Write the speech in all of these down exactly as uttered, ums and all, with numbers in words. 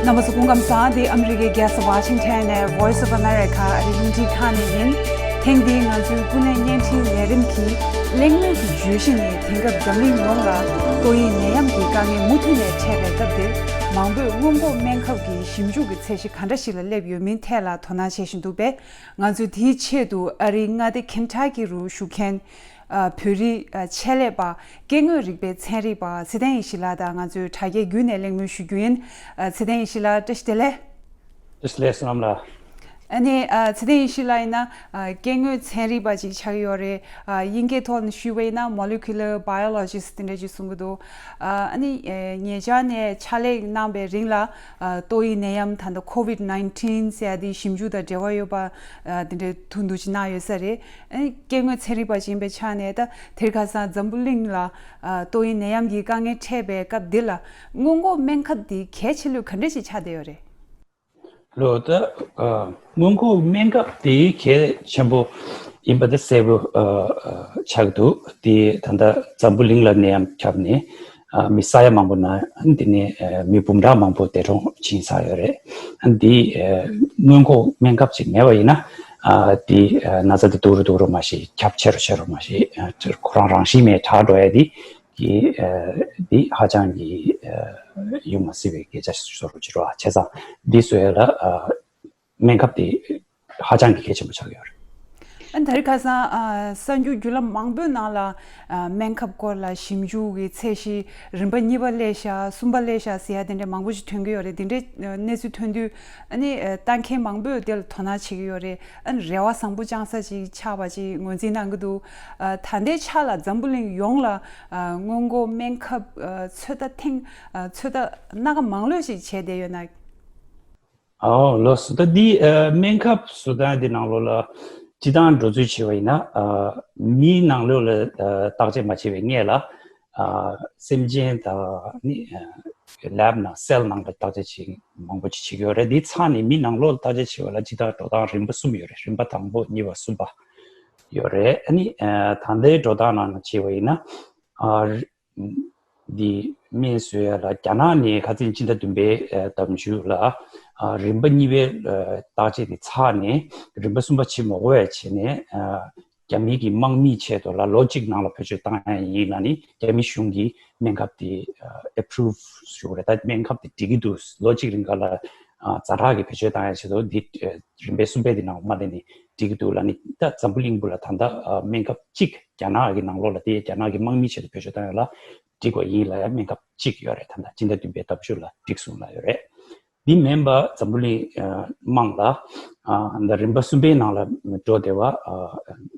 རྣམ་པ་ཚོ་སྐུ་ཁམས་བཟང་། འདི་ཨ་མི་རི་ཀའི་རྒྱལ་ས་ཝ་ཤིང་ཊོན་ནས་Voice of America ཨ་རིའི་རླུང་འཕྲིན་ཁང་ནས་ཡིན། ཐེངས་འདིའི་ང་ཚོའི་ཀུན་གླེང་བརྙན་འཕྲིན་ལས་རིམ་གྱི་བརྗོད་གཞི་ནི་དེང་སྐབས་འཛམ་གླིང་ཡོངས་ལ་ཏོག་དབྱིབས་ནད་ཡམས་ཀྱི་དཀའ་ངལ་མུ་མཐུད་ནས་འཕྲད་པའི་སྐབས་འདིར་མང་པོས་སྔོན་འགོག་སྨན་ཁབ་ཀྱི་ཞིབ་འཇུག་གི་ཚད་གཞི་ག་འདྲ་ཞིག་ལ་སླེབས་ཡོད་མིན་ཐད་ལ་དོ་སྣང་བྱེད་བཞིན་འདུག་པས། ང་ཚོས་དེའི་ཆེད་དུ་ཨ་རིའི་མངའ་སྡེ་ཁེན་ཊ་ཀི་རུ་བཞུགས་མཁན་ཨ་བོད་རིགས་ཨ་ཆེད་ལས་པ་སྐྱེ་དངོས་རིག་པའི་ཚན་རིག་པ་ཚེ་བརྟན་ཡེ་ཤེས་ལགས་དང་ང་ཚོས་དྲ་རྒྱའི་བརྒྱུད་ནས་གླེང་མོལ་ཞུ་རྒྱུ་ཡིན། ཨ་ཚེ་བརྟན་ཡེ་ཤེས་ལགས་བཀྲ་ཤིས་བདེ་ལེགས། བཀྲ་ཤིས་བདེ་ལེགས་བསོད་ནམས་ལགས། ཨ་ནི་ཨ་ཚེ་བརྟན་ཡེ་ཤེས་ལགས་ཡིན་ན་ཨ་སྐྱེ་དངོས་ཚན་རིག་པ་ཅིག་ཆགས་ཀྱི་ཡོད་རེད། ཨ་དབྱིན་སྐད་ཐོག་ནས་ཞུས་པ་ཡིན་ན་Molecular Biologist དེ་འདྲ་ཅིག་གསུང་གི་འདུག་ཨ་ཨ་ནི་ཨ་ཉེ་ཆར་ནས་ཕྱག་ལས་གནང་པའི་རིང་ལ་ཨ་ཏོག་དབྱིབས་ནད་ཡམས་ད་ལྟ་COVID nineteen ཟེར་ཡ་དེའི་ཞིབ་འཇུག་དང་འབྲེལ་བ་ཡོད་པ་ཨ་དེ་འདྲའི་ཐུགས་འདུན་ཅིག་གནང་ཡོད་ས་རེད། ཨ་ནི་སྐྱེ་དངོས་ཚན་རིག་པ་ཅིག་ཡིན་པའི་ཆ་ནས་ད་དེ་རིང་ཁ་སང་འཛམ་བུ་གླིང་ལ་ཨ་ཏོག་དབྱིབས་ནད་ཡམས་ཀྱི་དཀའ་ངལ་འཕྲད་པའི་སྐབས་འདི་ལ་སྔོན་འགོག་སྨན་ཁབ་དེ་གལ་ཆེ་ལོས་ག་འདྲ་ཞིག་ཆགས་བསྡད་ཡོད་རེད། ལོ་ད་ཨ་སྔོན་འགོག་སྨན་ཁབ་དེ་གལ་ཆེན་པོ་ཡིན་པ་དེ་གསལ་པོ་ཨ་ཨ་ཆགས་འདུག་དེ་ད་ལྟ་འཛམ་བུ་གླིང་ལ་ནད་ཡམས་ཁྱབ་ནས་ཨ་མི་ས་ཡ་མང་པོ་ན་དེ་ནས་ཨ་མི་འབུམ་ཕྲག་མང་པོ་འདས་གྲོངས་ཕྱིན་ཚར་ཡོད་རེད། ཨ་འདི་ཨ་སྔོན་འགོག་སྨན་ཁབ་ཅིག་མེད་པ་ཡིན་ན་ཨ་དེ་ཨ་ན་ཚ་དེ་སྡུག་རུ་སྡུག་རུ་མ་ཤེས་ཁྱབ་ཆེ་རུ་ཆེ་རུ་མ་ཤེས་ཨ་ཁོ་རང་རང་བཞིན་མེད་དྲག་འགྲོ་ཡ་དེ། གི་ཨ་འདི་ཧ་ཅང་གི་ཨ་ཡོང་མ་སྲིད་པའི་སྐད་ཆ་བཟོ་རུ་བྱེད་རོགས་བྱས་ཙང་འདི་བཟོ་ཡ་ལ་ཨ་སྨན་ཁབ་དེ་ཧ་ཅང་གི་གལ་ཆེན་པོ་ཆགས་ཡོད་རེད། ཨ་ད་རེས་ཁ་སང་ཨ་གསར་འགྱུར་བརྒྱུད་ལམ་མང་པོའི་ནང་ལ་ཨ་སྨན་ཁབ་སྐོར་ལ་ཞིབ་འཇུག་གི་ཚད་གཞི་རིམ་པ་གཉིས་པ་སླེབས་ཤག་གསུམ་པ་སླེབས་ཤག་ཟེར་ཡ་དེ་འདྲ་མང་པོ་ཞིག་ཐོན་གྱི་ཡོད་རེད། དེ་འདྲའི་ཨ་གནས་ཚུལ་ཐོན་དུས་ཨ་ནི་ཨ་ལྟ་མཁན་མང་པོས་དེ་ལ་དོ་སྣང་བྱེད་ཀྱི་ཡོད་རེད། ཨ་ནི་རེ་བ་བཟང་པོ་བཅངས་ས་ཅིག་ཆགས་པ་ཅིག་ངོས་འཛིན་གནང་གི་འདུག་ཨ་ད་ལྟའི་ཆ་ལ་འཛམ་བུ་གླིང་ཡོངས་ལ་ཨ་སྔོན་འགོག་སྨན་ཁབ་ཨ་ཚོད་ལྟ་ཐེངས་ཨ་ཚོད་ལྟ་སྣ་ཁ་མང་ལོས་ཤིག་བྱས་བསྡད་ཡོད་ན། ཨོ་ལགས་སོ། ད་འདི་ཨ་སྨན་ཁབ་བཟོ་སྟངས་འདི་ནང་ལོགས་ལ་སྤྱི་བཏང་འགྲོ་ཚུལ་བྱས་པ་ཡིན་ན་ཨ་མིའི་ནང་ལོགས་ལ་ཨ་བརྟག་དཔྱད་མ་བྱས་པའི་སྔས་ལ་ཨ་སེམས་ཅན་དང་ནི་ཨ་ལེབ་ནང་སེལ་ནང་ལ་བརྟག་དཔྱད་བྱེད་མང་པོ་ཅིག་བྱེད་ཀྱི་ཡོད་རེད། འདི་ཚར་ནས་མི་ནང་ལོགས་ལ་བརྟག་དཔྱད་བྱས་པ་ལ་སྤྱི་བཏང་འགྲོ་སྟངས་རིམ་པ་གསུམ་ཡོད་རེད། རིམ་པ་དང་པོ་གཉིས་པ་གསུམ་པ་ཡོད་རེད། ཨ་ནི་ཨ་ད་ལྟའི་འགྲོ་སྟངས་ནང་ལ་བྱས་པ་ཡིན་ན་ཨ་འདི་སྨན་བཟོ་ཡ་ལ་རྒྱ་ནག་ནས་ཁ་སང་སྤྱི་ཟླ་བདུན་པའི་ཨ་ཟླ་མཇུག་ལ་ཨ་རིམ་པ་གཉིས་པའི་ཨ་བརྟག་དཔྱད་དེ་ཚར་ནས་རིམ་པ་གསུམ་པ་བྱེད་མ་དགོས་པ་བྱས་ནས་ཨ་རྒྱ་མི་གི་དམག་མིའི་ཆེད་དུ་ལ་ལོ་གཅིག་ནང་ལ་བེད་སྤྱོད་བཏང་ཡ་ཡིན་ལ་ནི་རྒྱ་མི་གཞུང་གིས་སྨན་ཁབ་དེ་ཨ་approve་ཞུ་དགོས་རེད། ད་སྨན་ཁབ་དེ་འགྲིག་གི་འདུག་ལོ་གཅིག་རིང་ག་ལ་ཨ་ཛ་དྲག་གི་བེད་སྤྱོད་བཏང་ཡ་ཆེད་དུ་འདི་ཨ་རིམ་པའི་གསུམ་པའི་དེ་ནང་མ་སླེབས་ནས་འགྲིག་གི་འདུག་ལ་ནི་ད་འཛམ་བུ་གླིང་པུ་ལ་ད་ལྟ་ཨ་སྨན་ཁབ་གཅིག་རྒྱ་ནག་གི་ནང་ལོགས་ལ་དེ་རྒྱ་ནག་གི་དམག་མིའི་ཆེད་དུ་བེད་སྤྱོད་བཏང་ཡ་ལ་འགྲིག་པ་ཡིན་ལ་ཡ་སྨན་ཁབ་གཅིག་ཡོད་རེད། ད་ལྟ་སྤྱི་ཟླ་བདུན་པའི་ཟླ་མཇུག་ལ་འགྲིག་སོང་ལ་ཡོད་རེད། འདི་མིན་པ་འཛམ་བུ་གླིང་ཨ་དམངས་ལ་ཨ་ད་རིམ་པ་གསུམ་པའི་ནང་ལ་འགྲོ་བདེ་བ་ཨ་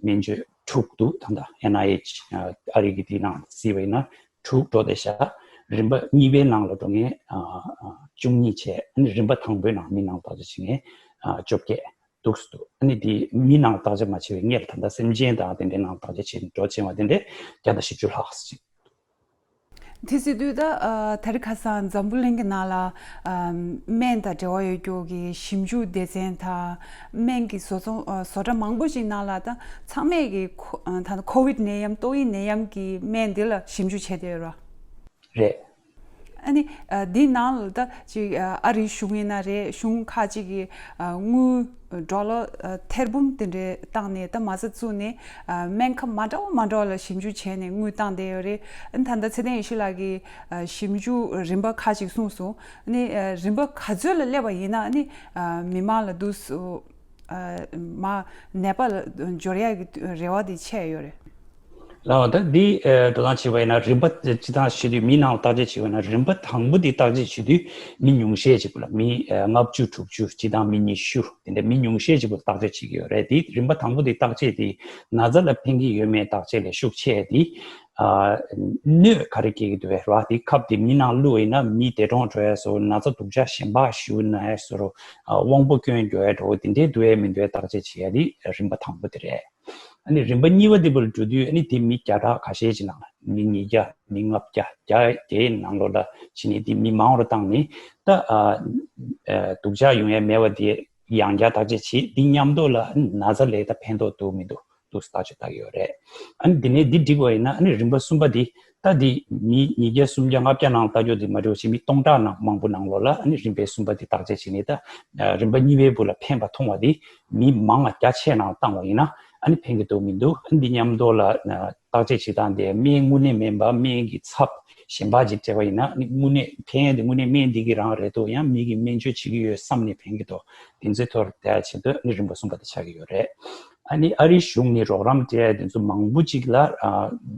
སྨན་བཅོས་དྲུག་འདུག་ད་ལྟ་ཨེན་ཨའི་ཨེཆ་ཨ་ཨ་རི་གི་དེའི་ནང་གཟིགས་པ་ཡིན་ན་དྲུག་འགྲོ་བདེ་ཤག་རིམ་པ་གཉིས་པའི་ནང་ལ་འགྲོ་མཁན་ཨ་ཨ་བཅུ་གཉིས་བྱས། ཨ་ནི་རིམ་པ་དང་པོའི་ནང་མི་ནང་བརྟག་དཔྱད་བྱེད་མཁན་ཨ་བཅོ་བརྒྱད་འདུག་སེ་འདུག་ཨ་ནི་དེ་མི་ནང་བརྟག་དཔྱད་མ་བྱས་པའི་སྔོན་ལ་ད་ལྟ་སེམས་ཅན་དང་དེ་འདྲའི་ནང་བརྟག་དཔྱད་བྱེད་འགྲོ་ཕྱིན་པ་དེ་འདྲས་བརྒྱ་དང་བཞི་བཅུ་ལྷག་ཅིག་དེ་སྲིད་དུས་ད་ཨ་ད་རེས་ཁ་སང་འཛམ་བུ་གླིང་གི་ནང་ལ་ཨ་སྨན་དང་འབྲེལ་བ་ཡོད་རྒྱུ་གི་ཞིབ་འཇུག་སྡེ་ཚན་དང་སྨན་གྱི་བཟོ་ཚོང་ཨ་བཟོ་གྲྭ་མང་པོ་ཞིག་ནང་ལ་ད་ཚང་མས་ཀྱི་ཁོ་ཨ་ད་ཁོ་ཝིད་ནད་ཡམས་ཏོག་དབྱིབས་ནད་ཡམས་ཀྱི་སྨན་འདི་ལ་ཞིབ་འཇུག་བྱས་བསྡད་ཡོད་རེད། རེད། ཨ་ནི་ཨ་འདིའི་ནང་ལ་ད་ཅིག་ཨ་ཨ་རིའི་གཞུང་ཡིན་ན་རེད། གཞུང་ཁག་ཅིག་གིས་ཨ་དངུལ་ཌོ་ལར་ཨ་ཐེར་འབུམ་དེ་འདྲའི་བཏང་ནས་ད་མ་རྩ་བཙུགས་ནས་ཨ་སྨན་ཁབ་མ་འདྲ་བ་མ་འདྲ་བ་ལ་ཞིབ་འཇུག་བྱས་ནས་དངུལ་བཏང་བསྡད་ཡོད་རེད། ཨ་ནི་ད་ལྟ་ཚེ་བརྟན་ཡེ་ཤེས་ལགས་ཀྱིས་ཨ་ཞིབ་འཇུག་རིམ་པ་ཁག་ཅིག་གསུངས་སོང་། ཨ་ནི་ཨ་རིམ་པ་ག་ཚོད་ལ་སླེབས་པ་ཡིན་ན་ཨ་ནི་ཨ་མི་མང་ལ་འདུག་སེ་ཨ་མ་ནད་པ་ལ་འབྱོར་ཡག་གི་རེ་བ་དེ་ཆེ་ཡོད་རེད། ལགས་ད་འདི་ཨ་འགྲོ་སྟངས་བྱས་པ་ཡིན་ན་རིམ་པ་སྤྱི་བཏང་བྱེད་དུས་མི་ནང་ལ་བརྟག་དཔྱད་བྱས་པ་ཡིན་ན་རིམ་པ་དང་པོ་འདི་བརྟག་དཔྱད་བྱེད་དུས་མི་ཉུང་ཤས་ཅིག་པུ་ལ་མི་ཨ་ལྔ་བཅུ་དྲུག་ཅུ་སྤྱི་བཏང་མི་ཉི་ཤུ་དེ་འདྲ་མི་ཉུང་ཤས་ཅིག་པུ་ལ་བརྟག་དཔྱད་བྱེད་ཀྱི་ཡོད་རེད། དེ་རིམ་པ་དང་པོ་འདི་བརྟག་དཔྱད་དེ་ན་ཚ་ལ་ཕན་གྱི་ཡོད་མེད་བརྟག་དཔྱད་ལས་ཤུགས་ཆེ་དེ་ཨ་གནོད་ག་རེ་སྐྱེལ་གྱི་འདུག་བས་ར། དེ་ཁབ་དེ་མི་ནང་བླུགས་ཡིན་ན་མི་འདས་གྲོངས་འགྲོ་ཡ་སོགས་ན་ཚ་སྡུག་ཅག་གཞན་པ་ཞིག་ན་ཡ་སོགས་རུ་ཨ་དབང་པོ་སྐྱོན་འགྲོ་ཡ་འགྲོ་དེ་འདྲའི་འདུག་ཡ་མི་འདུག་ཡ་བརྟག་དཔྱད་བྱེད་ཡ་དེ་རིམ་པ་དང་པོ་དེ་རེད། ཨ་ནི་རིམ་པ་གཉིས་པ་འདི་པར་འགྲོ་དུས་ཨ་ནི་དེ་མི་བརྒྱ་ཕྲག་ཁ་ཤས་ཅིག་ནང་ལ་མི་ཉིས་བརྒྱ་མི་ལྔ་བརྒྱ་བརྒྱ་དེའི་ནང་ལོགས་ལ་ཕྱིན་ནས་དེ་མི་མང་རུ་བཏང་ནས་ད་ཨ་ཨ་སྡུག་ཅག་ཡོང་ཡ་མེད་པ་དེ་ཡང་བསྐྱར་བརྟག་དཔྱད་བྱེད། དེ་མཉམ་དུ་ལ་ན་ཚ་ལས་ད་ཕན་ཐོགས་འདུག་མི་འདུག་འདུག་སེ་བརྟག་དཔྱད་བལྟ་གི་ཡོད་རེད། ཨ་ནི་འདི་ནས་འདི་འགྲིག་པ་ཡིན་ན། ཨ་ནི་རིམ་པ་གསུམ་པ་འདི་ད་འདི་མི་ཉིས་བརྒྱ་སུམ་བརྒྱ་ལྔ་བརྒྱ་ནང་ལ་བལྟ་རྒྱུ་འདི་མ་འགྲོ་ཞིག་མི་སྟོང་ཕྲག་ནང་མང་པོ་ནང་ལོགས་ལ། ཨ་ནི་རིམ་པ་གསུམ་པ་འདི་བརྟག་དཔྱད་བྱས་ནས། ད་རིམ་པ་གཉིས་པའི་བུ་ལ་ཕན་པ་མཐོང་བ་འདི་མི་མང་བ་རྒྱ་ཆེ་ནང་བཏང་བ་ཡིན་ན། ཨ་ནི་ཕན་གྱི་འདུག་མི་འདུག་ཨ་ནི་འདི་མཉམ་དུ་ལ་བརྟག་དཔྱད་བྱེད་སྟངས་དེ། སྨན་དངོས་གནས་སྨན་པ། སྨན་གྱི་ཚབ་གཞན་པ་ཅིག་སྤྲད་པ་ཡིན་ན། ཨ་ནི་དངོས་གནས་ཕན་ཡ་དེ་དངོས་གནས་སྨན་འདི་གི་རང་རེད་འདུག་ཡང་མི་གིས་སྨན་བཅོས་བྱེད་ཀྱི་ཡོད་བསམ་ནས་ཕན་གྱི་འདུག་དེ་ཚོའི་ཐོག་ལ་བལྟ་ཡ་ཆེད་དུ་ཨ་ནི་རིམ་པ་གསུམ་པ་དེ་ཆགས་ཀྱི་ཡོད་རེད། ཨ་ནི་ཨ་རིའི་གཞུང་ནས་རོགས་རམ་སྤྲད་ཡ་དེ་ཚོ་མང་པོ་ཅིག་ལ། ཨ་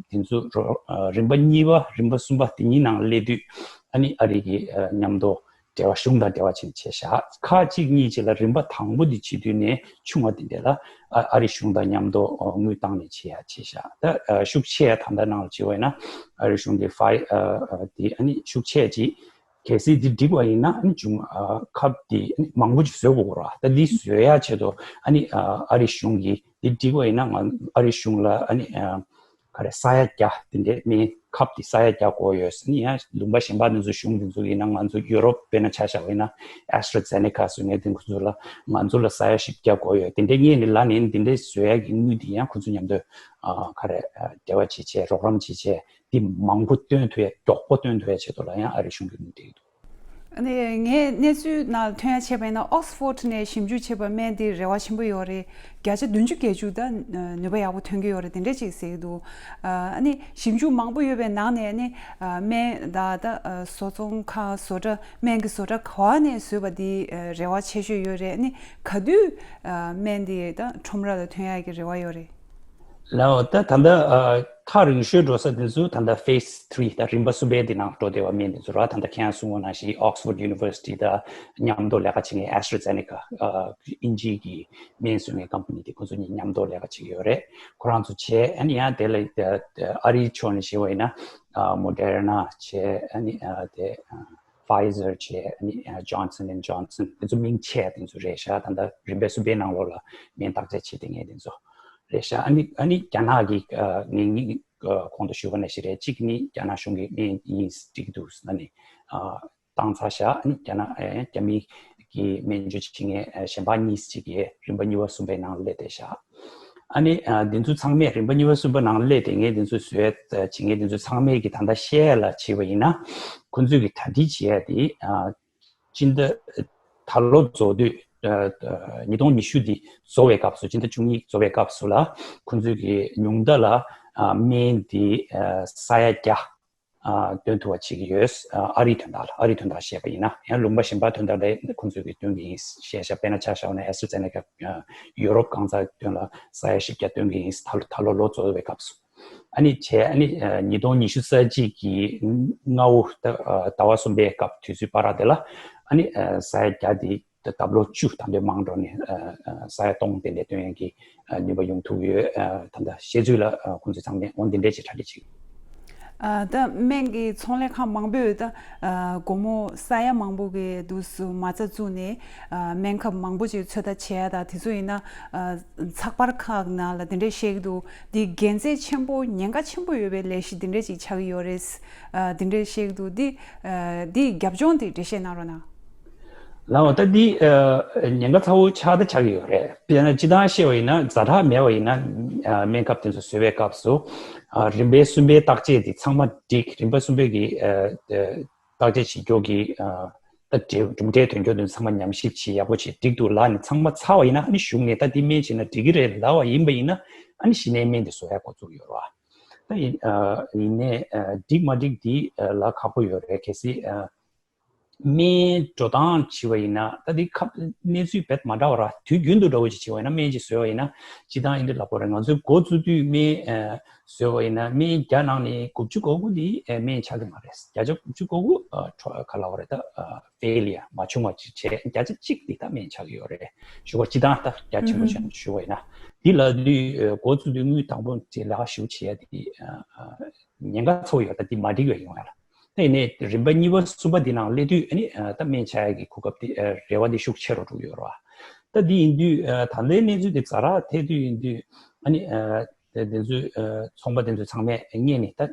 དེ་ཚོ་རོགས་ཨ་རིམ་པ་གཉིས་པ་རིམ་པ་གསུམ་པ་དེ་གཉིས་ནང་སླེབས་དུས། ཨ་ནི་ཨ་རི་གི་ཨ་མཉམ་དུ་འབྲེལ་བ། གཞུང་དང་འབྲེལ་བ་བྱས་ནས་བྱས་ཤག་ཁག་གཅིག་གཉིས་ཅིག་ལ་རིམ་པ་དང་པོ་དེ་བྱེད་དུས་ནས་ཆུང་བ་དེ་འདྲ་ལ་ཨ་ཨ་རི་གཞུང་དང་མཉམ་དུ་ཨ་དངུལ་བཏང་ནས་བྱེད་ཡ་བྱས་ཤག་ད་ཨ་ཤུགས་ཆེ་ཡ་ད་ལྟ་ནང་ལ་བྱེད་པ་ཡིན་ན། ཨ་རི་གཞུང་གི་ཕའི་ཨ་ཨ་དེ་ཨ་ནི་ཤུགས་ཆེ་ཅིག་གལ་སྲིད་འདི་འགྲིག་པ་ཡིན་ན། ཨ་ནི་གཞུང་ཨ་ཁབ་འདི་ཨ་ནི་མང་པོ་ཅིག་བཟོ་དགོས་ར། ད་འདི་བཟོ་ཡ་ཆེད་དུ་ཨ་ནི་ཨ་ཨ་རི་གཞུང་གིས་འདི་འགྲིག་པ་ཡིན་ན། ང་ཨ་རི་གཞུང་ལ་ཨ་ནི་ཨ་ག་རེ་ས་ཡ་བརྒྱ་དེ་འདྲའི་སྨན་ཁབ་འདི་ས་ཡ་བརྒྱ་དགོས་ཡོད། ཨ་ནི་ཡང་ལུང་པ་གཞན་པ་འདི་ཚོ་གཞུང་འདི་ཚོ་ཡིན་ན། ང་ཚོ་ཡུ་རོབ་དཔེར་ན་ཆ་བཞག་པ་ཡིན་ན། ཨེ་སི་ཊྲ་ཛེ་ནེ་ཀ་བཟོ་མཁན་དེ་ཁོ་ཚོ་ལ། ང་ཚོ་ལ་ས་ཡ་བཞི་བརྒྱ་དགོས་ཡོད། དེ་འདྲའི་སྔོན་ནས་ལབ་ནས། འདི་འདྲའི་བཟོ་ཡ་གི་དངུལ་འདི་ཡང་ཁོ་ཚོ་མཉམ་དུ་ཨ་ག་རེ་ཨ་འབྲེལ་བ་བྱེད་བྱས། རོགས་རམ་བྱེད་བྱས། འདི་མང་པོ་བཏོན་ཐུབ་ཡ། མགྱོགས་པོ་བཏོན་ཐུབ་ཡ་ཆེད་དུ་ལ་ཡང་ཨ་རི་གཞུང་གིས་དངུལ་སྤྲད་ཀྱི་འདུག་ཨ་ནི་ངས་གནས་ཚུལ་ནང་ཐོན་ཡ་བྱས་པ་ཡིན་ན། ཨོག་སི་ཕོར་ཌི་ནས་ཞིབ་འཇུག་བྱས་པ་སྨན་འདི་རེ་བ་ཆེན་པོ་ཡོད་རེད། བརྒྱ་ཆ་བདུན་ཅུ་བརྒྱད་ཅུ་ད་ནུས་པ་ཡག་པོ་ཐོན་གྱི་ཡོད་རེད། དེ་འདྲ་ཅིག་ཟེར་གྱི་འདུག་ཨ་ནི་ཞིབ་འཇུག་མང་པོ་ཡོད་པའི་ནང་ནས་ནི། ཨ་སྨན་ད་ད་ཨ་བཟོ་ཚོང་ཁང་བཟོ་གྲྭ། སྨན་གྱི་བཟོ་གྲྭ་ག་བ་ནས་བཟོས་པ་འདི་ཨ་རེ་བ་ཆེ་ཤོས་ཡོད་རེད། ཨ་ནི་ག་དུས་ཨ་སྨན་འདི་ད་ཁྲོམ་ར་ལ་ཐོན་ཡག་གི་རེ་བ་ཡོད་རེད། ལའོ། ད་ད་ལྟ་ཨ་ཐག་རིང་ཤོས་འགྲོ་ས་དེ་ཚོ་ད་ལྟ་ཕེ་སི་ཐི་རི། ད་རིམ་པ་གསུམ་པའི་དེ་ནང་འགྲོ་བསྡད་པ་སྨན་དེ་ཚོ་ར། ད་ལྟ་ཁྱེད་རང་གསུངས་པ་ནང་བཞིན་ཨོག་སི་ཕོར་ཌི་ཡུ་ནི་ཝར་སི་ཊི་དང་མཉམ་དུ་ལས་ཀ་བྱེད་མཁན་ཨེ་སི་ཊྲ་ཛེ་ནེ་ཀ་ཨ་དབྱིན་ཇི་གི་སྨན་བཟོ་མཁན་ཀམ་པ་ནི་དེ། ཁོ་ཚོ་གཉིས་མཉམ་དུ་ལས་ཀ་བྱེད་ཀྱི་ཡོད་རེད། ཁོ་རང་ཚོ་བྱས། ཨ་ནི་ཡང་དེ་ལ་ཨ་ཨ་རིའི་ཕྱོགས་ནས་བཤད་པ་ཡིན་ན། ཨ་མོ་ཌེར་ན་བྱས། ཨ་ནི་ཨ་དེ་ཨ་ཕའི་ཛར་བྱས། ཨ་ནི་ཨ་ཇོན་སན་ཨེན་ཌི་ཇོན་སན། དེ་ཚོ་མིང་ཆེ་དེ་ཚོ་རེད་ཤག་ད་ལྟ་རིམ་པ་གསུམ་པའི་ནང་ལོགས་ལ་སྨན་བརྟག་དཔྱད་བྱེད་བསྡད་མཁན་དེ་ཚོ་རེད་ཤག་ཨ་ནི་ཨ་ནི་རྒྱ་ནག་གི་ཨ་ངས་ངས་ཨ་གོང་དུ་ཞུས་པ་ནང་བཞིན་རེད། གཅིག་ནི་རྒྱ་ནག་གཞུང་གིས་སྨན་ཡིན་འགྲིག་འདུག་ཟེར་ནས་ཨ་བཏང་ཚར་ཤག་ཨ་ནི་རྒྱ་ནག་ཨ་རྒྱ་མི་གི་སྨན་བཅོས་བྱེད་མཁན་ཨ་གཞན་པ་གཉིས་ཅིག་གིས་རིམ་པ་གཉིས་པ་གསུམ་པའི་ནང་སླེབས་བསྡད་ཤག་ཨ་ནི་ཨ་འདི་ཚོ་ཚང་མས་རིམ་པ་གཉིས་པ་གསུམ་པ་ནང་སླེབས་བསྡད་མཁན་འདི་ཚོ་བཟོས་བྱེད་མཁན་འདི་ཚོ་ཚང་མས་ཀྱིས་ད་ལྟ་བཤད་ཡ་ལ་བྱས་པ་ཡིན་ན། ཁོང་ཚོས་ཀྱིས་གྲ་སྒྲིག་བྱེད་ཡ་དེ་ཨ་སྤྱི་ཟླ་ད་ལོ་རྫོགས་དུས། ཨ་ཨ་ཉིས་སྟོང་ཉི་ཤུ་འདི་རྫོགས་པའི་སྐབས་སུ། སྤྱི་ཟླ་བཅུ་གཉིས་རྫོགས་པའི་སྐབས་སུ་ལ་ཁོང་ཚོས་ཀྱིས་ཉུང་མཐའ་ལ་ཨ་སྨན་འདི་ཨ་ས་ཡ་བརྒྱ་ཨ་བཏོན་ཐུབ་པ་བྱེད་ཀྱི་ཡོད། ཨ་ཨ་རིའི་དོན་དག་ལ། ཨ་རིའི་དོན་དག་བཤད་པ་ཡིན་ན། ཡང་ལུང་པ་གཞན་པ་དོན་དག་ལ་ཁོང་ཚོས་ཀྱིས་བཏོན་གྱི་ཡིན་བཤད་ཤག་དཔེར་ན་ཆ་བཞག་ན་ཨེ་སི་ཊྲ་ཛེ་ནེ་ཀ་ཨ་ཡུ་རོབ་གང་ཚ་དོན་ལ་ས་ཡ་བཞི་བརྒྱ་བཏོན་གྱི་ཡིན། ད་ལོ་ད་ལོ་ལོ་རྫོགས་པའི་སྐབས་སུ། ཨ་ནི་བྱས། ཨ་ནི་ཨ་ཉིས་སྟོང་ཉི་ཤུ་རྩ་གཅིག་གི་སྔ་བོ་ཟླ་ཨ་ཟླ་བ་གསུམ་པའི་སྐབས་དུས་ཚོད་བར་དེ་ལ། ཨ་ནི་ཨ་ས་ཡ་བརྒྱ་དེ་ད་ལོ་བཅུ་ད་ལོ་མང་འགྲོ་ནས་ཨ་ཨ་ས་ཡ་སྟོང་དེ་འདྲ་བཏོན་ཡག་གི་ཨ་ནུས་པ་ཡོང་ཐུབ་ཡོད། ཨ་ད་ལྟ་བཤད་ཚུལ་ལ་ཨ་ཁོང་ཚོས་ཚང་མས་འོ་འདི་འདྲ་ཅིག་གྲ་སྒྲིག་བྱེད། ཨ་ད་སྨན་གྱི་ཚོང་ལས་ཁང་མང་པོས་ད་ཨ་སྒོར་མོ་ས་ཡ་མང་པོ་གི་དུས་སུ་མ་རྩ་བཙུགས་ནས་ཨ་སྨན་ཁབ་མང་པོ་ཅིག་ཚོད་ལྟ་བྱས་ཡ་ད་དེ་ཚོ་ཡིན་ན། ཨ་ཚགས་པར་ཁག་ནང་ལ་འདི་འདྲས་བཤད་ཀྱི་འདུག་འདི་དགེ་མཚན་ཆེན་པོ། ཉེན་ཁ་ཆེན་པོ་ཡོད་པའི་ལས་གཞི་འདི་འདྲས་ཅིག་ཆགས་ཀྱི་ཡོད་རེད། ཨ་འདི་འདྲས་བཤད་ཀྱི་འདུག་འདི་ཨ་འདི་རྒྱབ་ལྗོངས་དེ་འགྲེལ་བཤད་གནང་རོགས་གནང་། ལའོ། ད་འདི་ཨ་ཉེན་ཁ་ཚ་བོ་ཆགས་ད་ཆགས་ཀྱི་ཡོད་རེད། དཔེར་ན་སྤྱིར་བཏང་བཤད་པ་ཡིན་ན། ཛ་དྲག་མེད་པ་ཡིན་ན། ཨ་སྨན་ཁབ་དེ་ཚོ་བཟོ་བའི་སྐབས་སུ་ཨ་རིམ་པའི་གསུམ་པའི་བརྟག་དཔྱད་དེ་ཚང་མ་འགྲིག་རིམ་པ་གསུམ་པའི་གི་ཨ་ཨ་བརྟག་དཔྱད་བྱེད་རྒྱུ་གི་ཨ་ད་གྲུབ་འབྲས་ཐོན་རྒྱུ་དེ་ཚང་མ་ཉམས་ཞིབ་བྱེད། ཡག་པོ་བྱེད། འགྲིག་འདུག་ལབ་ནས་ཚང་མ་ཚར་བ་ཡིན་ན། ཨ་ནི་གཞུག་ནས་ད་འདི་སྨན་བྱས་ན་འགྲིག་གི་རེད་ལབ་པ་ཡིན་པ་ཡིན་ན། ཨ་ནི་གཞི་ནས་སྨན་དེ་བཟོ་ཡ་འགོ་བཙུགས་ཡོད་རེད་བ། ད་ཡིན་ཨ་ཡིན་ནའི་ཨ་འགྲིག་མ་འགྲིག་འདི་ཨ་ལབ་ཁག་པོ་ཡོད་རེད། གལ་སྲིད་ཨ་སྨན་འགྲོ་སྟངས་བྱས་པ་ཡིན་ན། ད་འདི་ཁ་གནས་ཚུལ་རྦད་མ་འདྲ་བ་ར། དུས་རྒྱུན་དུ་འདྲ་བོ་ཅིག་བྱས་པ་ཡིན་ན། སྨན་ཅིག་བཟོས་པ་ཡིན་ན། སྤྱིར་བཏང་ཡིན་དུས་ལབ་དགོས་རེད། ང་ཚོའི་འགོ་བཙུགས་དུས་སྨན་ཨ་བཟོས་པ་ཡིན་ན། སྨན་བརྒྱ་ནང་ནས་དགུ་བཅུ་གོ་དགུ་འདི་ཨ་སྨན་ཆགས་ཀྱི་མ་རེད། བརྒྱ་ཆ་དགུ་བཅུ་གོ་དགུ་ཨ་ཁྲོ་ག་ལབ་དགོས་རེད། ད་ཨ་ཕེ་ལི་ཡར་མ་བྱུང་བ་ཅིག་བྱས། བརྒྱ་ཆ་གཅིག་འདི་ད་སྨན་ཆགས་ཀྱི་ཡོད་རེད། ཞུ་བ་སྤྱིར་བཏང་ད་རྒྱ་ཆེན་པོ་བྱས་ནས་ཞུ་བ་ཡིན་ན། འདི་ལབ་དུས་ཨ་འགོ་བཙུགས་དུས་དངུལ་དང་པོ་དེ་ལ་ཞུ་བྱེད་ཡ་དེ་ཨ་ཨ་ཉེན་ཁ་ཚ་བོ་ཡོད། ད་འདི་མ་འགྲིག་པ་ཡོང་ཡ་ལ། ད་ཡིན་ནའི་རིམ་པ་གཉིས་པ་གསུམ་པ་འདི་ནང་སླེབས་དུས་ཨ་ནི་ཨ་ད་སྨན་ཆགས་ཡ་གི་གོ་སྐབས་དེ་ཨ་རེ་བ་དེ་ཤུགས་ཆེ་རུ་འགྲོ་གི་ཡོད་རེད་བ། ད་འདི་ཡིན་དུས་ཨ་ད་ལྟའི་གནས་ཚུལ་དེ་ཛ་དྲག་ཐེབས་དུས་ཡིན་དུས། ཨ་ནི་ཨ་དེ་དེ་ཚོའི་ཨ་ཚོང་པ་དེ་ཚོ་ཚང་མས་སྔོན་ནས་ད་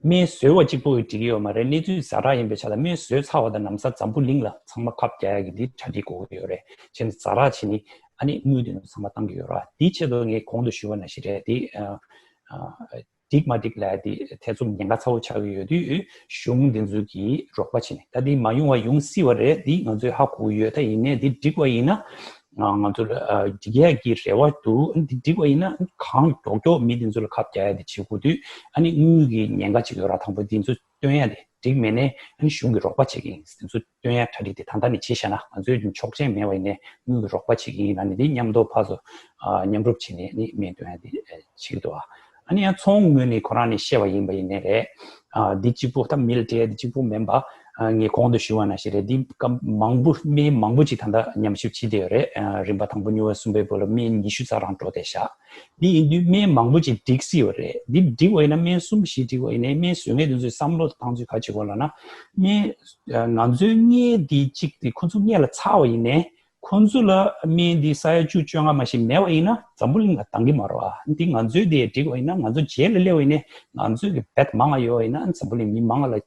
སྨན་བཟོས་པ་གཅིག་པོ་གིས་འགྲིག་གི་ཡོད་མ་རེད། གནས་ཚུལ་ཛ་དྲག་ཡིན་པའི་ཆ་ལ། སྨན་བཟོས་ཚར་བ་དང་ལམ་སང་འཛམ་བུ་གླིང་ལ་ཚང་མ་ཁབ་རྒྱག་ཡ་གི་འདི་གྲ་སྒྲིག་དགོས་ཀྱི་ཡོད་རེད། བྱས་ནས་ཛ་དྲག་བྱས་ནས་ ཨ་ནི་དངུལ་དེ་ཚོ་ཚང་མ་བཏང་གི་ཡོད་ར། དེའི་ཆེད་དུ་ངས་གོང་དུ་ཞུས་པ་ནང་བཞིན་རེད། དེ་ཨ་ཨ་འགྲིག་མ་འགྲིག་ལ་དེ་ཐེ་ཚོམ་ཉེན་ཁ་ཚ་བོ་ཆགས་ཀྱི་ཡོད་དུས་གཞུང་དེ་ཚོ་གིས་རོགས་པ་བྱས་ནས། ད་དེ་མ་ཡོང་བ་ཡོང་སྲིད་པ་རེད། དེ་ང་ཚོས་ཧ་གོ་གི་ཡོད། ད་ཡིན་ནའི་དེ་འགྲིག་པ་ཡིན་ན་ང་ང་ཚོ་ལ་ཨ་འགྲིག་ཡག་གི་རེ་བ་འདུག་དེ་འགྲིག་པ་ཡིན་ན་གང་མགྱོགས་མགྱོགས་མི་དེ་ཚོ་ལ་ཁབ་རྒྱག་ཡག་དེ་བྱེད་དགོས་དུས། ཨ་ནི་དངུལ་གྱི་ཉེན་ཁ་ཅིག་ཡོད་ར། དང་པོ་དེ་ཚོ་སྟོན་ཡ་དེ་འགྲིག་མེད་ནའི་ཨ་ནི་གཞུང་གིས་རོགས་པ་བྱེད་ཀྱི་ཡིན། དེ་ཚོ་སྟོན་ཡ་གྲ་སྒྲིག་དེ་ད་ལྟ་ནས་བྱས་བཞག་ན། ང་ཚོའི་ཆོག་མཆན་མེད་པ་ཡིན་ནའི་དངུལ་གྱི་རོགས་པ་བྱེད་ཀྱི་ཡིན་ལབ་ནས། དེ་མཉམ་དུ་ཕར་ཚུར་ཨ་མཉམ་རུབ་བྱས་ནས་ནི་སྨན་སྟོན་ཡ་དེ་བྱེད་ཀྱི་འདུག་ཨ་ནི་ཡང་ཚོང་ངོས་ནས་ཁོ་རང་ནས་བཤད་པ་ཡིན་པ་ཡིན་ནའི་རེད། ཨ་འདི་གཅིག་པོ་ད་མི་ལ་སྤྲད་ཡ་དེ་གཅིག་པོ་མིན་པ། ཨ་ངས་གོང་དུ་ཞུས་པ་ནང་བཞིན་རེད། འདི་སྐབས་མང་པོ་སྨན་མང་པོ་ཅིག་ད་ལྟ་ཉམས་ཞིབ་བྱེད་བསྡད་ཡོད་རེད། ཨ་རིམ་པ་དང་པོ་གཉིས་པ་གསུམ་པའི་བར་ལ་སྨན་ཉི་ཤུ་རྩ་གྲངས་འགྲོ་བསྡད་ཤག་འདི་ཡིན་དུས་སྨན་མང་པོ་ཅིག་འགྲིག་སྲིད་པ་རེད། འདི་འགྲིག་པ་ཡིན་ན། སྨན་གསུམ་བཞི་འགྲིག་པ་ཡིན་ནའི་སྨན་བཟོ་མཁན་དེ་ཚོས་བསམ་བློ་བཏང་ཚུལ་ག་བྱེད་དགོས་ལབ་ན། སྨན་ང་ཚོའི་སྔས་འདི་གཅིག་དེ་ཁོ་ཚོ་སྔས་ལ་ཚར་བ་ཡིན་ནའི་ཁོ་ཚོ་ལ་སྨན་འདི་ས་ཡ་བཅུ་བཅོ་ལྔ་མ་ཞིག་མེད་པ་ཡིན་ན་འཛམ་བུ་གླིང་ལ་འདང་གི་མ་རེད་བ། འདི་ང་ཚོའི་དེ་འགྲིག་པ་ཡིན་ན། ང་ཚོ་རྗེས་ལ་སླེབས་པ་ཡིན་ནའི་ང་ཚོའི་གི་བེད་མང་ང་ཡོད་པ་ཡིན་ན་འཛམ་བུ་གླིང་མི་མང་ང་ལ་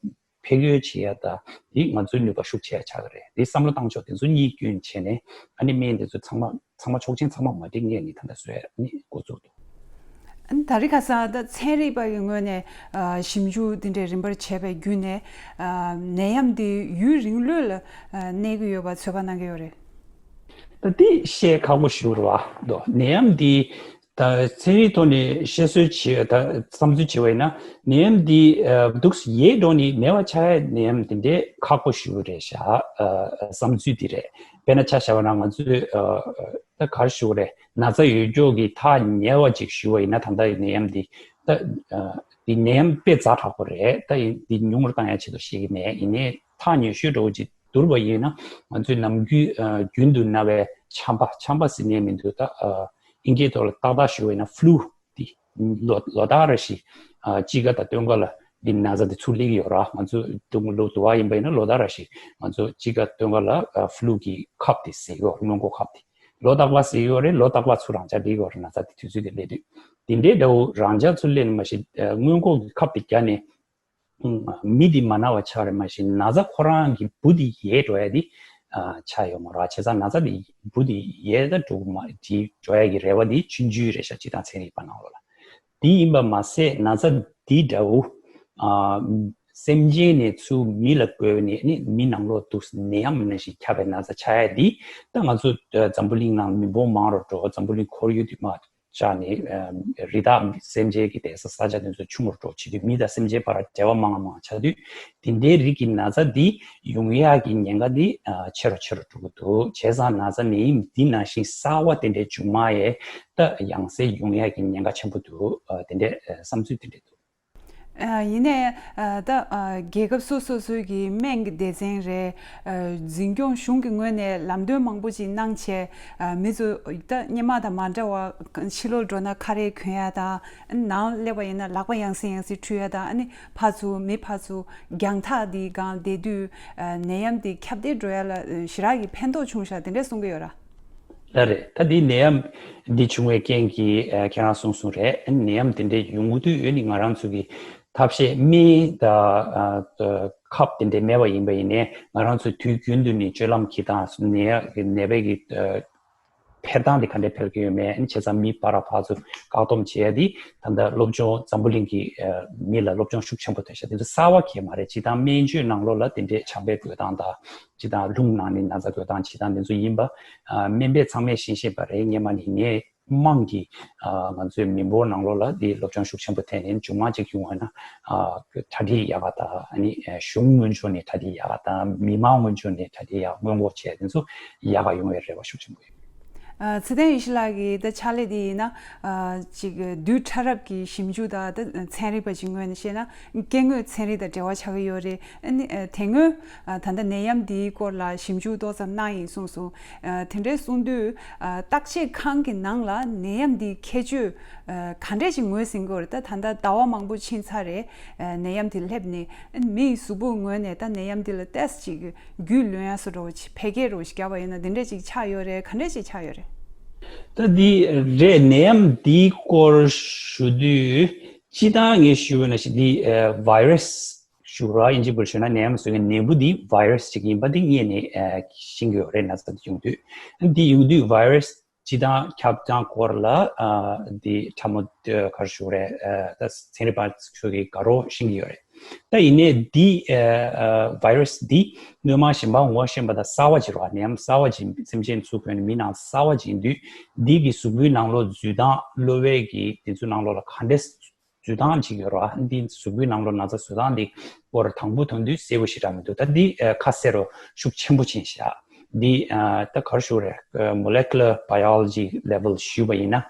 ཕེ་གཡོལ་བྱེད་ཡ། ད་འདི་ང་ཚོའི་ནུས་པ་ཤུགས་ཆེ་ཡ་ཆགས་ཀྱི་རེད། འདི་བསམ་བློ་བཏང་ཕྱོགས་དེ་ཚོ་གཉིས་སྐྱོན་བྱས་ནས། ཨ་ནི་སྨན་དེ་ཚོ་ཚང་མ་ཚང་མ་ཆོག་མཆན་ཚང་མ་མ་འགྲིག་ངས་ནི་ད་ལྟ་བཟོ་ཡ་ནི་འགོ་བཙུགས་འདུག་ཨ་ནི་ད་རེས་ཁ་སང་ད་ཚན་རིག་པ་གི་ངོས་ནས་ཨ་ཞིབ་འཇུག་འདི་འདྲའི་རིམ་པར་བྱས་པའི་བརྒྱུད་ནས། ཨ་ནད་ཡམས་འདི་ཡུན་རིང་ལོས་ལ་ཨ་གནས་ཀྱི་ཡོད་པ་ཚོད་དཔག་གནང་གི་ཡོད་རེད། ད་འདི་བཤད་ཁག་པོ་ཞིག་རེད་བ། ད་ནད་ཡམས་འདི་ད་ཚན་རིག་ཐོག་ནས་བཤད་སྲོལ་བྱེད། ད་བསམ་ཚུལ་བྱེད་པ་ཡིན་ན། ནད་ཡམས་འདི་ཨ་འདུག་སེ་ཡལ་འགྲོ་ནས་མེད་པ་ཆགས་ཡ་ནད་ཡམས་དེ་འདྲའི་ཁག་པོ་ཞིག་རེད་ཤག་ཨ་བསམ་ཚུལ་འདི་རེད། དཔེར་ན་ཆ་བཞག་པ་ན་ང་ཚོས་ཨ་ད་ག་རེ་ཞུ་དགོས་རེད། ན་ཚ་ཡོད་ཀྱོག་གི་ཐག་ཉེ་བ་ཅིག་ཞུ་བ་ཡིན་ན། ད་ལྟ་ནད་ཡམས་འདི་ད་ཨ་འདི་ནད་ཡམས་དཔེ་ཛ་དྲག་པོ་རེད། ད་ཡིན་འདི་ཉུང་རུ་བཏང་ཡ་ཆེད་དུ་བཤད་ཀྱི་མེད། ཡིན་ནའི་ཐག་ཉེ་ཤོས་འདྲ་བོ་ཅིག་བསྡུར་བ་ཡིན་ན། ང་ཚོས་ནམ་རྒྱུན་ཨ་རྒྱུན་དུ་ན་བའི་ཆམ་པ། ཆམ་པ་ཟེར་ནས་མི་འདུག་ད་ཨ་ཨིན་སྐད་ཐོག་ལ་ཏག་ཏག་ཞུ་བ་ཡིན་ན་ཕུ་ལུ། འདི་ལོ་ལོ་ལྟར་རེ་བཞིན་ཨ་དཔྱིད་ཀ་དང་སྟོན་ཁ་ལ་འདི་ན་ཚ་འདི་ཚུར་སླེབས་ཀྱི་ཡོད་ར། ང་ཚོ་སྟོན་ལོ་དུ་བ་ཡིན་པ་ཡིན་ན་ལོ་ལྟར་རེ་བཞིན་ང་ཚོ་དཔྱིད་ཀ་སྟོན་ཁ་ལ་ཨ་ཕུ་ལུ་གི་ཁབ་དེ་ཟེར་གྱི་ཡོད་རེད། སྔོན་འགོག་ཁབ་དེ་ལོ་རྟག་པར་ཟེར་གྱི་ཡོད་རེད། ལོ་རྟག་པར་ཚུར་རང་འཇགས་སླེབས་ཀྱི་ཡོད་རེད། ན་ཚ་དེ་དུས་ཚོད་དེ་སླེབས་དུས། དེ་འདྲའི་འདྲ་བོ་རང་འཇགས་ཚུར་སླེབས་ནས་མ་གཞི་ཨ་སྔོན་འགོག་གི་ཁབ་དེ་བརྒྱབ་ནས། ཨ་མི་དེ་མ་ན་བ་ཆགས་རེད། མ་གཞི་ན་ཚ་ཁོ་རང་གི་འབུ་དེ་ཡལ་འགྲོ་ཡ་དེ་ཨ་ཆགས་ཡོད་མ་རེད། བྱས་ཙང་ན་ཚ་དེ་འབུ་དེ་ཡལ་ད་འགྲོ་གི་མ་རེད། འགྲོ་ཡ་གི་རེ་བ་དེ་ཆུང་ཆུང་རེད་ཤག་སྤྱིར་བཏང་ཚན་རིག་པ་ནང་ལོགས་ལ། དེ་ཡིན་པ་མ་ཟད་ན་ཚ་དེ་འདྲ་བོ་ཨ་སེམས་ཅན་ནས་ཚུར་མི་ལ་འགོས་ནས་ནི་མི་ནང་ལོགས་འདུག་ནད་ཡམས་ནང་བཞིན་ཁྱབ་པའི་ན་ཚ་ཆགས་ཡ་དེ། ད་ང་ཚོ་ཨ་འཛམ་བུ་གླིང་ནང་མི་འབོར་མང་རུ་འགྲོ། འཛམ་བུ་གླིང་ཁོར་ཡུག་དེ་མ་ཆགས་ནས་ཨ་རི་དྭགས་སེམས་ཅན་གྱི་བསྡད་ས་ས་ཆ་དེ་ཚོ་ཆུང་རུ་འགྲོ་བྱེད་དུས། མི་དང་སེམས་ཅན་བར་འབྲེལ་བ་མང་མང་ཆགས་དུས། དེ་འདྲའི་རིགས་ཀྱི་ན་ཚ་འདི་ཡོང་ཡག་གི་ཉེན་ཁ་འདི་ཨ་ཆེ་རུ་ཆེ་རུ་འགྲོ་གི་འདུག་བྱས་ཙང་ན་ཚ་ནད་ཡམས་འདི་ནང་བཞིན་གསར་བ་དེ་འདྲའི་བྱུང་མ་ཡས་ད་ཡང་སེ་ཡོང་ཡག་གི་ཉེན་ཁ་ཆེན་པོ་འདུག་ཨ་དེ་འདྲའི་ཨ་བསམ་ཚུལ་དེ་འདྲ་འདུག་ཨ་ཡིན་ནའི་ཨ་ད་ཨ་རྒྱལ་ཁབ་སོ་སོ་སོའི་གི་སྨན་གྱི་སྡེ་ཚན་རེད། ཨ་འཛིན་སྐྱོང་གཞུང་གི་ངོས་ནས་ལམ་སྟོན་མང་པོ་ཅིག་གནང་བྱས། ཨ་མི་ཚོ་ད་སྔོན་མ་དང་མ་འདྲ་བ་ཕྱི་ལོགས་འགྲོ་ན་ཁ་རས་གོན་ཡ་དང་། ནང་སླེབས་པ་ཡིན་ན་ལག་པ་ཡང་སེ་ཡང་སེ་འཁྲུ་ཡ་དང་། ཨ་ནི་ཕར་ཚུར་མི་ཕར་ཚུར་རྒྱང་ཐག་འདི་སྒང་བསྡད་དུས་ཨ་ནད་ཡམས་འདི་ཁྱབ་གདལ་འགྲོ་ཡ་ལ་ཨ་ཞེ་དྲག་གི་ཕན་ཐོགས་བྱུང་ཤག་དེ་འདྲས་གསུང་གི་ཡོད་ར། ལགས་རེད། ད་འདི་ནད་ཡམས་འདི་བྱུང་བའི་རྐྱེན་གྱིས་ཨ་ཁྱེད་རང་གསུངས་གསུངས་རེད། ནད་ཡམས་དེ་འདྲའི་ཡོང་གི་དུས་ཨ་ནི་ང་རང་ཚོ་གི་ཐབས་ཤེས་སྨན་དང་ཨ་ཁབ་དེ་འདྲའི་མེད་པ་ཡིན་པ་ཡིན་ནའི། ང་རང་ཚོ་དུས་རྒྱུན་དུ་ནས་སྤྱོད་ལམ་གྱི་དང་ནད་ནད་པའི་གི་ཨ་འཕེལ་སྟངས་དེ་ག་འདྲ་འཕེལ་གྱི་ཡོད་མེད། ཨ་ནི་བྱས་ཙང་མི་ཕར་ར་ཕར་ཚུར་བཀག་སྡོམ་བྱེད་ཡ་དེ་ད་ལྟ་སློབ་སྦྱོང་འཛམ་བུ་གླིང་གི་ཨ་མི་ལ་སློབ་སྦྱོང་ཤུགས་ཆེན་པོ་ཐོན་ཤག་དེ་ཚོ་གསར་བ་གང་ཡང་མ་རེད། སྤྱིར་བཏང་སྨན་བཅོས་ནང་ལོགས་ལ་དེ་འདྲའི་ཆམ་པའི་འགོས་སྟངས་དང་། སྤྱིར་བཏང་རླུང་ནང་ནས་ན་ཚ་འགོས་སྟངས་བྱེད་སྟངས་དེ་ཚོ་ཡིན་པ། ཨ་སྨན་པས་ཚང་མས་ཤེས་ཤེས་པ་རེད། སྔོན་མ་ནས་ནད་མང་གི་ཨ་ང་ཚོའི་མི་འབོར་ནང་ལོགས་ལ་དེ་སློབ་སྦྱོང་ཤུགས་ཆེན་པོ་ཐོན་ནས་མཇུག་མ་གཅིག་བྱུང་བ་ན་ཨ་གྲ་སྒྲིག་ཡག་ག་དང་། ཨ་ནི་གཞུང་དངུལ་ཕྱོགས་ནས་གྲ་སྒྲིག་ཡག་ག་དང་། མི་མང་དངུལ་ཕྱོགས་ནས་གྲ་སྒྲིག་ཡག་སྔོན་འགོག་བྱས་དེ་ཚོ་ཡག་ག་ཡོང་བའི་རེ་བ་ཤུགས་ཆེན་པོ་ཡོད། ཨ་ཚེ་བརྟན་ཡེ་ཤེས་ལགས་ཀྱི་ད་ཕྱག་ལས་དེ་ཡིན་ན་ཨ་ཅིག་རྡུལ་ཕྲ་རབ་ཀྱི་ཞིབ་འཇུག་དང་ད་ཚན་རིག་པ་ཅིག་ངོས་ནས་བཤད་ན་སྐྱེ་དངོས་ཚན་རིག་དང་འབྲེལ་བ་ཆགས་ཀྱི་ཡོད་རེད། ཨ་ནི་ཨ་དེ་སྔོན་ཨ་ད་ལྟ་ནད་ཡམས་འདིའི་སྐོར་ལ་ཞིབ་འཇུག་ཏོག་ཙམ་གནང་ཡིན་གསུངས་སོང་། ཨ་དེ་འདྲའི་གསུངས་དུས་ཨ་བརྟག་དཔྱད་ཁང་གི་ནང་ལ་ནད་ཡམས་འདིའི་ཁྱད་ཆོས་ཨ་ག་འདྲས་ཅིག་ངོས་ཟིན་དགོས་རེད། ད་ད་ལྟ་ཟླ་བ་མང་པོ་ཕྱིན་ཚར་རེད། ཨ་ནད་ཡམས་དེ་སླེབས་ནས། ཨ་མིའི་གཟུགས་པོའི་ངོས་ནས་ད་ནད་ཡམས་འདི་ལ་ཏོག་ཙམ་ཅིག་རྒྱུས་ལོན་ཡ་བཟོ་འདྲ་བོ་ཅིག་འཕེལ་རྒྱས་འདྲ་བོ་ཞིག་བརྒྱབ་པ་ཡིན་ན་དེ་འདྲས་ཅིག་ཆགས་ཡོད་རེད། ག་འདྲས་ཅིག་ཆགས་ཡོད་རེད། ད་འདི་རེད། ནད་ཡམས་འདིའི་སྐོར་ཞུ་དུས་སྤྱིར་བཏང་ངས་ཞུས་པ་ནང་བཞིན་འདི་ཨ་virus ཞུ་ར། དབྱིན་ཇི་སྐོར་ཞུས་ན་ནད་ཡམས་ཟེར་མཁན་ནད་འབུ་འདི་virus ཅིག་ཡིན་པ་འདི་སྔོན་ནས་ཨ་ཤེས་ཀྱི་ཡོད་རེད། ན་ཚ་འདི་ཡོང་དུས། འདི་ཡོང་དུས་virus སྤྱི་དང་ཁྱབ་སྟངས་སྐོར་ལ་འདི་ཕྲ་མོ་ག་རེ་ཞུ་རེད། ད་ཚན་རིག་པ་ཚོ་གིས་དགའ་རབ་ཤེས་ཀྱི་ཡོད་རེད། ད་ཡིན་ནའི་འདི་བྷའི་རས་འདི་སྔོན་མ་གཞན་པ་ངོ་ཤེས་པ་དང་གསར་བ་ཅིག་རེད་བ། ནད་ཡམས་གསར་བ་ཅིག་སེམས་ཅན་ཚུར་འགོས་ནས་མི་ནང་གསར་བ་ཅིག་ཡིན་དུས་འདི་གི་གཟུགས་པོའི་ནང་ལོགས་འཛུལ་སྟངས་གློ་བའི་གི་དེ་ཚོའི་ནང་ལོགས་ལ་ག་འདྲས་འཛུལ་སྟངས་ཅིག་ཡོད་རེད་བ། འདི་གཟུགས་པོའི་ནང་ལོགས་ན་ཚ་འཛུལ་སྟངས་འདི་སྐོར་དང་པོ་དོན་དུ་གསལ་པོ་ཞེ་དྲག་མི་འདུག་ད་འདི་ཁ་གསལ་རུ་ཤུགས་ཆེན་པོ་ཕྱིན་ཤག་འདི་ད་ག་རེ་ཞུ་རེད། Molecular biology level ཞུས་པ་ཡིན་ན་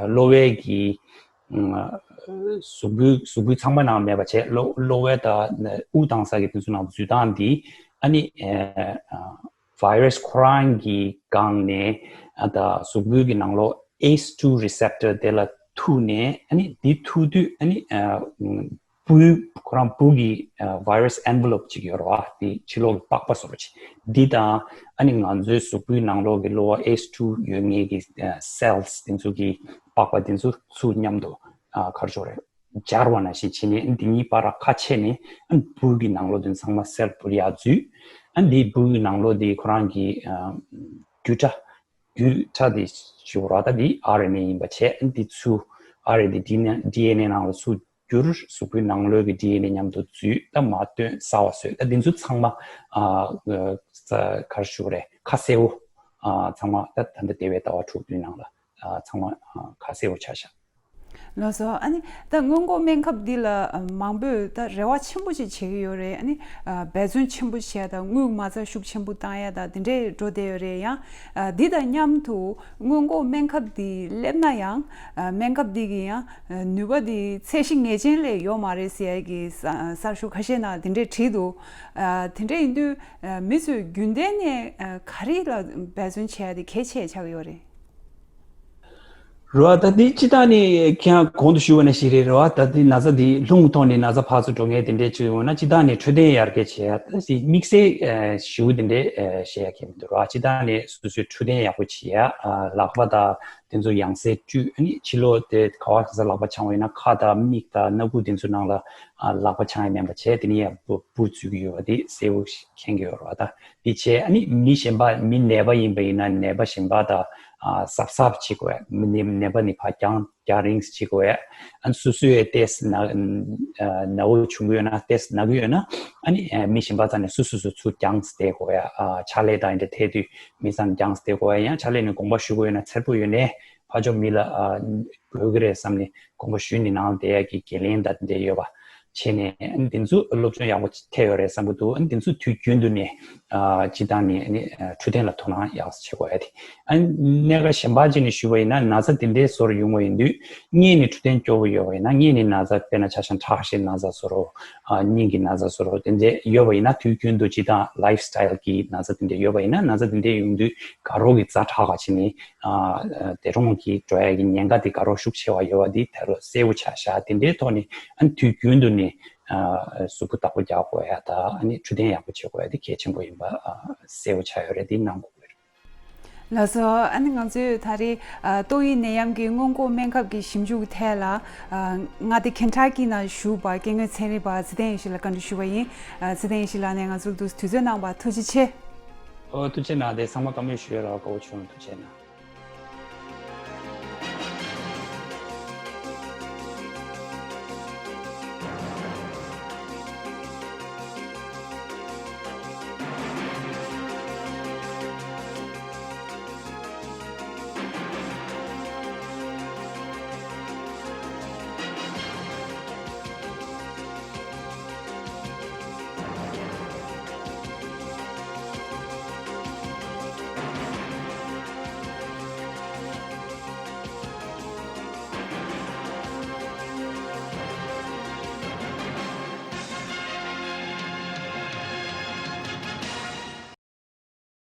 གློ་བའི་གི་གཟུགས་པོའི་གཟུགས་པོའི་ཚང་མ་ནང་མེད་པ་བྱས། གློ་གློ་བའི་ད་དབུགས་བཏང་ས་གི་དེ་ཚོ་ནང་འཛུལ་སྟངས་འདི་ཨ་ནི་བྷའི་རས་ཁོ་རང་གི་སྒང་ནས་ཨ་ད་གཟུགས་པོའི་གི་ནང་ལོགས་ཨེས་ཊུ་རི་སེབ་ཊར་དེ་ལ་ཐུག་ནས། ཨ་ནི་འདི་ཐུག་དུས་ཨ་ནི་ཨ་སྤུའི་ཁོ་རང་སྤུ་གི་ཨ་བྷའི་རས་ཨེན་ཝེ་ལོབ་ཅིག་ཡོད་རེད་བ། དེ་ཕྱི་ལོགས་ལ་པགས་པ་བཟོ་འདྲ་ཅིག་འདི་དང་ཨ་ནི་ང་ཚོའི་གཟུགས་པོའི་ནང་ལོགས་ཀྱི་གློ་བ་ཨེས་ཊུ་ཡོད་མཁན་གྱི་ཨ་སེལ་སི་དེ་ཚོ་གི་པགས་པ་དེ་ཚོ་ཚུར་མཉམ་དུ་ཨ་ག་རེ་ཞུ་རེད། སྦྱར་བ་ནང་བཞིན་བྱས་ནས་འདི་གཉིས་བར་ཁ་ཕྱེ་ནས་སྤུ་གི་ནང་ལོགས་དེ་ཚང་མ་སེལ་སྤུ་ཡར་འཛུལ། ཨ་འདི་སྤུ་གི་ནང་ལོགས་དེ་ཁོ་རང་གི་ཨ་རྒྱུ་ཕྲ་རྒྱུ་ཕྲ་དེ་ཞུ་ར། ད་འདི་ཨར་ཨེན་ཨེ་ཡིན་པ་བྱས། ཨ་འདི་ཚུར་ཨར་ཨེན་ཨེ་དེ་ཌི་ཨེན་ཨེ་ནང་ལ་ཚུར་བསྒྱུར། གཟུགས་པོའི་ནང་ལོགས་ཀྱི་ཌི་ཨེན་ཨེ་མཉམ་དུ་འཛུལ། ད་མར་བཏོན་གསར་བ་བཟོས། ད་འདི་ཚོ་ཚང་མ་ཨ་ག་རེ་ཞུ་རེད། ཁ་གསལ་བོ་ཨ་ཚང་མ་ད་ད་ལྟ་འདས་པའི་ཟླ་བ་དྲུག་བདུན་ནང་ལ་ཨ་ཚང་མ་ཨ་ཁ་གསལ་བོ་ཆགས་ཤག་ལགས་སོ། ཨ་ནི་ད་སྔོན་འགོག་སྨན་ཁབ་འདི་ལ་ཨ་མང་པོས་ད་རེ་བ་ཆེན་པོ་ཅིག་བྱེད་ཀྱི་ཡོད་རེད། ཨ་ནི་ཨ་འབད་བརྩོན་ཆེན་པོ་བྱས་དང་དངུལ་མ་རྩ་ཤུགས་ཆེན་པོ་བཏང་ཡ་དང་དེ་འདྲས་འགྲོ་བསྡད་ཡོད་རེད། ཡང་ཨ་འདི་དང་མཉམ་དུ་སྔོན་འགོག་སྨན་ཁབ་འདི་སླེབས་ན་ཡང་ཨ་སྨན་ཁབ་འདི་གི་ཡང་ཨ་ནུས་པ་འདི་ཚད་གཞི་ངེས་ཅན་ལས་ཡོད་མ་རེད་ཟེར་ཡ་གི་གསར་ཤོག་ཁ་ཤས་ནང་དེ་འདྲས་བྲིས་འདུག་ཨ་དེ་འདྲས་ཡིན་དུས་ཨ་མི་ཚོས་རྒྱུན་ལྡན་ནས་ཨ་ག་རེ་ལ་འབད་བརྩོན་བྱེད་ཡ་དེ་གལ་ཆེ་ཆགས་ཀྱི་ཡོད་རེད། རེད་བ། ད་འདི་སྤྱི་བཏང་ནས་ཁྱེད་རང་གོང་དུ་ཞུས་པ་ནང་བཞིན་རེད། རེད་བ། ད་འདི་ན་ཚ་འདི་རླུང་ཐོག་ནས་ན་ཚ་ཕར་ཚུར་འགྲོ་མཁན་དེ་འདྲས་ཅིག་ཡོང་ན་སྤྱི་བཏང་ནས་འཕྲོད་བསྟེན་ཡར་རྒྱས་བྱེད་ཡ། ད་ཅིག་དམིགས་བསལ་ཨ་ཞེ་པོ་དེ་འདྲས་ཨ་བཤད་ཡ་གང་ཡང་མི་འདུག་རེད་བ། སྤྱི་བཏང་ནས་སོ་སོའི་འཕྲོད་བསྟེན་ཡག་པོ་བྱེད་ཡ། ཨ་ལག་པ་དང་དེ་ཚོ་ཡང་སེ་བཀྲུས། ཨ་ནི་ཕྱི་ལོགས་དེ་ག་བ་ག་ས་ལག་པ་འཆང་བ་ཡིན་ན་ཁ་དང་མིག་དང་སྣ་ཁུག་དེ་ཚོ་ནང་ལ་ཨ་ལག་པ་འཆང་ཡ་མིན་པ་བྱས། དེ་ནས་ཡར་སྤུ་སྤུ་འཛུལ་གྱི་ཡོད་པ་དེ་གསལ་པོ་མཁྱེན་གྱི་ཡོད་རེད་བ། ད་དེ་བྱས་ཨ་ནི་མི་གཞན་པ་མི་ནད་པ་ཡིན་པ་ཡིན་ན་ནད་པ་གཞན་པ་དང་ཨ་གཟབ་གཟབ་བྱེད་དགོས། མི་ནད་ནད་པ་ནི་ཕར་རྒྱང་རྒྱང་རིང་བྱེད་དགོས། ཨ་ནི་སོ་སོའི་ཏོག་ཙམ་ན་ཨ་ན་བ་བྱུང་གི་ཡོད་ན་ཏོག་ཙམ་ན་གི་ཡོད་ན་ཨ་ནི་ཨ་མི་གཞན་པ་རྩ་ནས་སོ་སོ་སོ་ཚུར་རྒྱང་བསྡད་དགོས། ཨ་ཕྱག་ལས་དང་འདི་འདྲ་ཐད་དུས་མི་ཚང་རྒྱང་བསྡད་དགོས། ཡང་ཕྱག་ལས་ནས་དགོངས་པ་ཞུ་དགོས་ཡོད་ན་འཚེར་པོ་ཡོད་ནས་ཕར་ཕྱོགས་མི་ལ་ཨ་དགོས་ཀྱི་རེད་བསམ་ནས་དགོངས་པ་ཞུས་ནས་ནང་བསྡད་ཡ་གི་འགན་ལེན་དང་འདི་འདྲ་ཡོད་པ་བྱས་ནས། ཨ་ནི་འདི་ཚོ་སློབ་སྦྱོང་ཡག་པོ་ཐེབས་ཡོད་རེད་བསམ་གྱི་འདུག་ཨ་ནི་འདི་ཚོ་དུས་རྒྱུན་དུ་ནས་ཨ་སྤྱི་བཏང་ནས་ཨ་ནི་ཨ་འཕྲོད་བསྟེན་ལ་དོ་སྣང་ཡག་པོ་བྱེད་དགོས་ཡ་དེ། ཨ་ནི་གནད་འགག་གཞན་པ་ཅིག་ནས་ཞུས་པ་ཡིན་ན་ན་ཚ་དེ་འདྲའི་བཟོ་འདྲ་ཡོང་བ་ཡིན་དུས་སྔོན་ནས་འཕྲོད་བསྟེན་སྐྱོ་བོ་ཡོད་པ་ཡིན་ན། སྔོན་ནས་ན་ཚ་དཔེར་ན་ཆ་བཞག་ཁྲག་ཤེད་ན་ཚ་བཟོ་འདྲ་ཨ་སྙིང་གི་ན་ཚ་བཟོ་འདྲ་དེ་འདྲའི་ཡོད་པ་ཡིན་ན། དུས་རྒྱུན་དུ་སྤྱི་བཏང་ལའིཕ་སི་ཊའིལ་གྱི་ན་ཚ་དེ་འདྲ་ཡོད་པ་ཡིན་ན། ན་ཚ་དེ་འདྲ་ཡོང་དུས་དགའ་རབ་ཀྱི་ཛ་དྲག་ག་ཅིག་ནས་ཨ་འདས་གྲོངས་ཀྱི་འགྲོ་ཡ་གི་ཉེན་ཁ་དེ་དགའ་རབ་ཤུགས་ཆེ་བ་ཡོད་པ་དེ་ད་རུང་གསལ་པོ་ཆགས་ཤག་དེ་འདྲའི་ཐོག་ནས་ཨ་ནི་དུས་རྒྱུན་དུ་ནས་ཨ་གཟུགས་པོ་བདག་པོ་རྒྱག་དགོས་ཡ་དང་ཨ་ནི་འཕྲོད་བསྟེན་ཡག་པོ་བྱེད་དགོས་ཡ་དེ་གལ་ཆེན་པོ་ཡིན་པ་ཨ་གསལ་པོ་ཆགས་ཡོད་རེད། དེ་གནང་དགོས་ཀྱི་རེད། ལགས་སོ། ཨ་ནི་ང་ཚོས་ད་རེས་ཨ་ཏོག་དབྱིབས་ནད་ཡམས་ཀྱི་སྔོན་འགོག་སྨན་ཁབ་ཀྱི་ཞིབ་འཇུག་ཐད་ལ་ཨ་མངའ་སྡེ་ཁེན་ཊ་ཀི་ནང་བཞུགས་པ་སྐྱེ་དངོས་ཚན་རིག་པ་ཚེ་བརྟན་ཡེ་ཤེས་ལགས་བཀའ་འདྲི་ཞུས་པ་ཡིན། ཨ་ཚེ་བརྟན་ཡེ་ཤེས་ལགས་ནས་ང་ཚོར་འདུག་དུས་ཚོད་གནང་བར་ཐུགས་རྗེ་ཆེ། ཨོ་ཐུགས་རྗེ་གནང་། དེ་ཚང་མ་བཀའ་མོལ་ཞུ་ཡ་ལ་དགའ་བོ་བྱུང་། ཐུགས་རྗེ་གནང་།